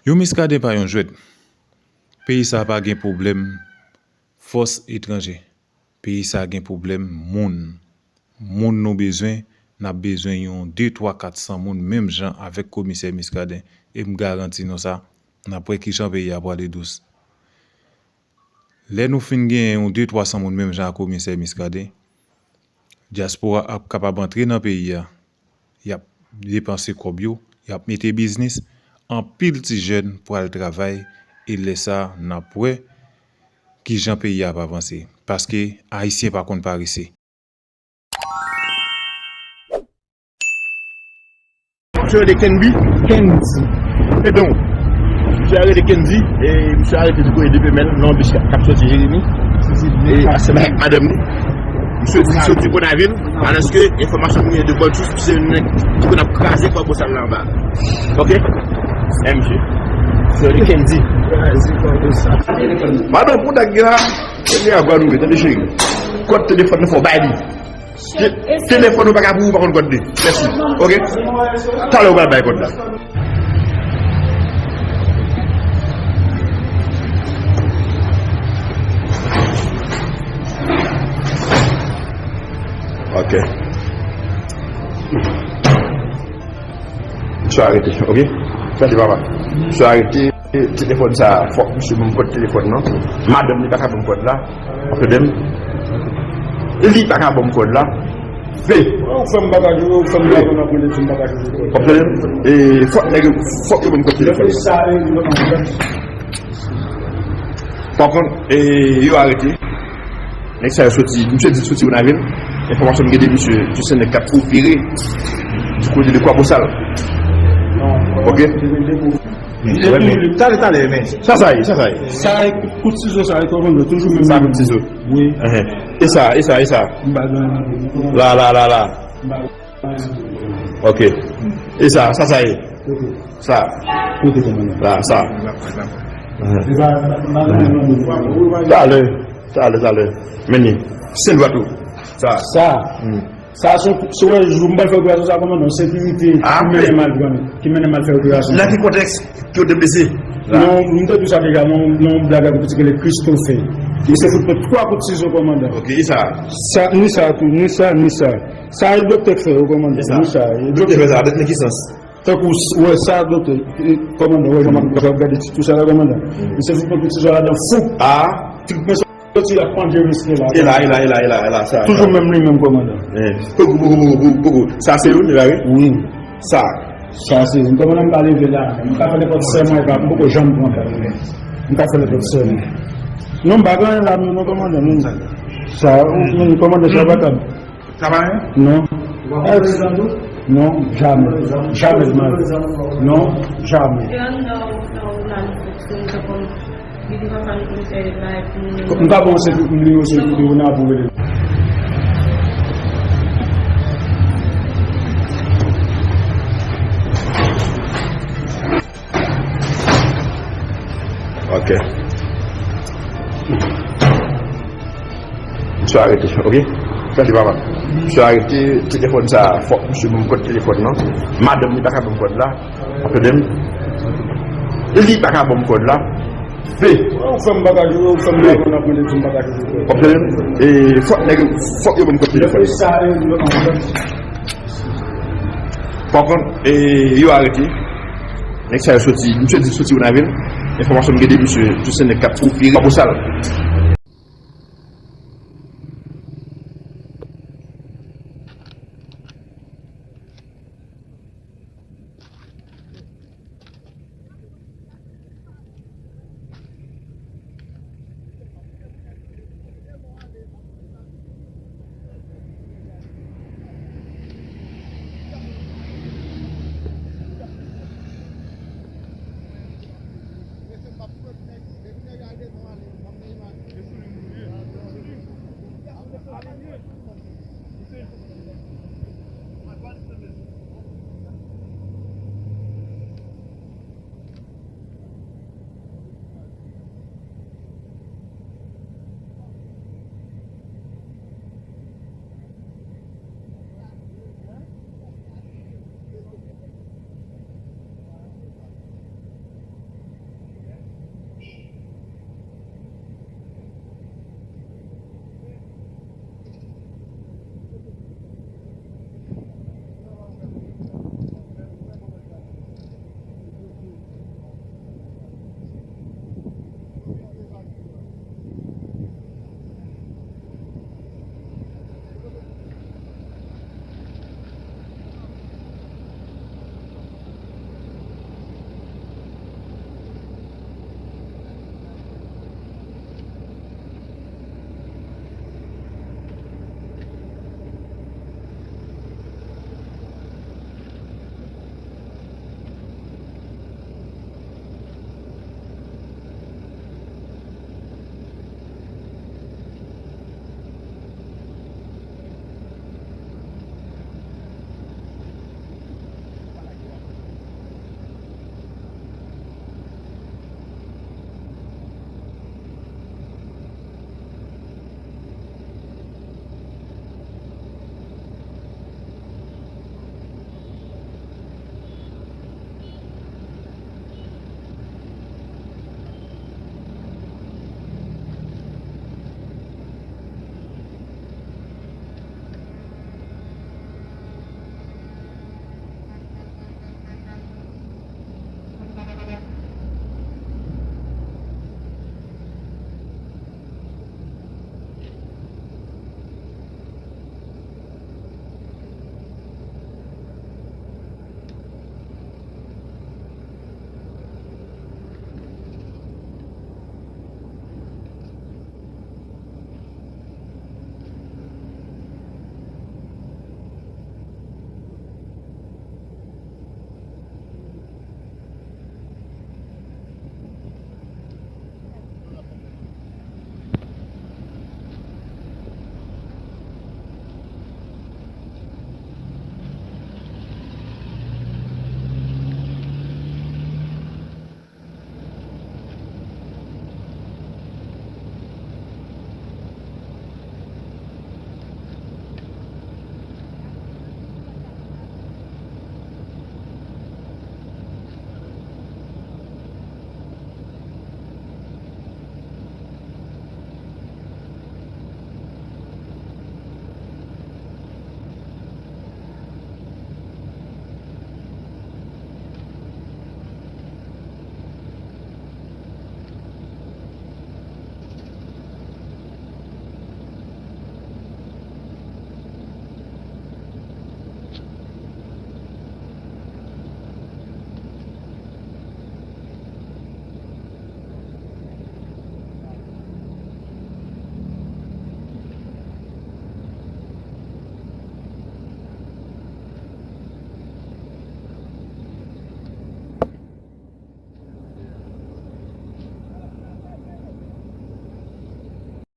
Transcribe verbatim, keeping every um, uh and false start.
Yon Miskaden pa yon jwèt. Peyi sa pa gen pwoblèm fòs etranje. Peyi sa gen pwoblèm moun. Moun nou bezwen, n ap bezwen yon de, twa, kat san moun menm jan avèk komisè Miskaden. E m garanti nou sa, n ap wè kijan peyi a prale dous. Lè nou fin genyen yon de, twa san moun menm jan ak komisè Miskaden, dyaspora ap kapab antre nan peyi a. Y ap depanse kòb yo, y ap mete biznis, anpil ti jèn pral travay, e lè sa a, n ap wè kijan peyi a ap avanse. Paske Ayisyen pa konn parese. Misye rele Kenby. Kendy. Edon. Misye rele Kendy. E misye arete di kote de femèl nan yon bis k ap soti Jeremi. E ansanm avèk madanm li. Misye di soti Konavil. Alòske enfòmasyon m genyen de Gold Source, se yon nèg ki konn ap kraze kò bosal la anba. Ok? E misye. Misye rele Kendy. Madanm, kontak gen la. Kendy a Gwadoupe, tande cheri. Kòd telefòn nan fò bay li. Te- Telefòn ou pa ka pou ou pa konn kòd li. Mèsi. Ok? Talè ou pral bay kòd la. Ok. Misye arete, ok? Tande papa. Misye arete, telefòn sa, fòk misye ban m kòd telefòn nan. Madanm li pa ka ban m kòd la. Ou tande m? Li pa ka ban m kòd la. Ve. Ou fè m bagay, ou fè m bagay, nan pwende di m bagay. Ou tande m? E fòk nèg yo, fòk yo ban m kòd telefòn. Sa, e, Pa kont, e, yo arete. Nèg sa yo soti, misye di soti Konavil. Enfòmasyon m gen de misye, se nèg k ap opere di kote de Kwabosal. Ok? Talè, talè, men. Sa, sa ye, sa, sa ye. Sa, e, kout sizo, sa, e, kòmandan, toujou menm. Sa, kout sizo. Wi. Ehe. E sa, e sa, e sa. La, la, la, la. Ok. E sa, sa, sa ye. Sa. Kote kòmandan? La, sa. Talè, talè, talè. Men li. Sen dwat ou. Sa. Sa. Hmm. Sa, se, se wè, jou m pral fè operasyon sa, kòmandan, sekirite ki mennen m al pran, ki mennen m al fè operasyon. Nan ki kontèks ke w te blese? Non, m te di sa deja, non, non, blag ak yon pitit ki rele Christophe. Li se fout mwen twa kout sizo, kòmandan. Ok, e sa? Sa, ni sa tou, ni sa, ni sa. Sa e doktè k fè yo, kòmandan. Ni sa. Doktè fè sa, nan ki sans? Tankou, wè, sa, doktè, e, kòmandan, wè, jan m ap gade ti tou sa la, kòmandan. Misye fout mwen kout sizo ladan fou. A. Tout mwen soti ap pandye riske la. E la, e la, e la, e la, e la, sa. Toujou menm li menm, kòmandan. Eh, poko, poko, poko, poko, poko. Sa se youn, e la, wi? Wi. Sa. Sa se youn. Kòmandan, m pa leve la. M ka fè nenpòt sèman, e pa, m poko janm pran. M ka fè nenpòt sèman. Non, m pa gen anyen la, non, kòmandan, non. Sa, non, kòmandan, sa pa tab. Travay? Non. Non, jamè. Jamè, man. Non, jamè. M ta bon se pou m li yo se pou yo nan pou rele. Ok. Misye arete, ok? Tande papa. Misye arete, telefòn sa, fòk misye ban m kòd telefòn nan. Madanm li pa ka ban m kòd la. Ou tande m? Li pa ka ban m kòd la. Ve. Ou fè m bagay, ou fè m bagay, ou ap mande di m bagay. Ou tande m? E fòk nèg, fòk yo ban m kòd telefòn. Sa, e, Pa kont, e, yo arete. Nèg sa yo soti, misye di soti Konavil. Enfòmasyon m gen de misye, tout se nèg k ap opere Bosal.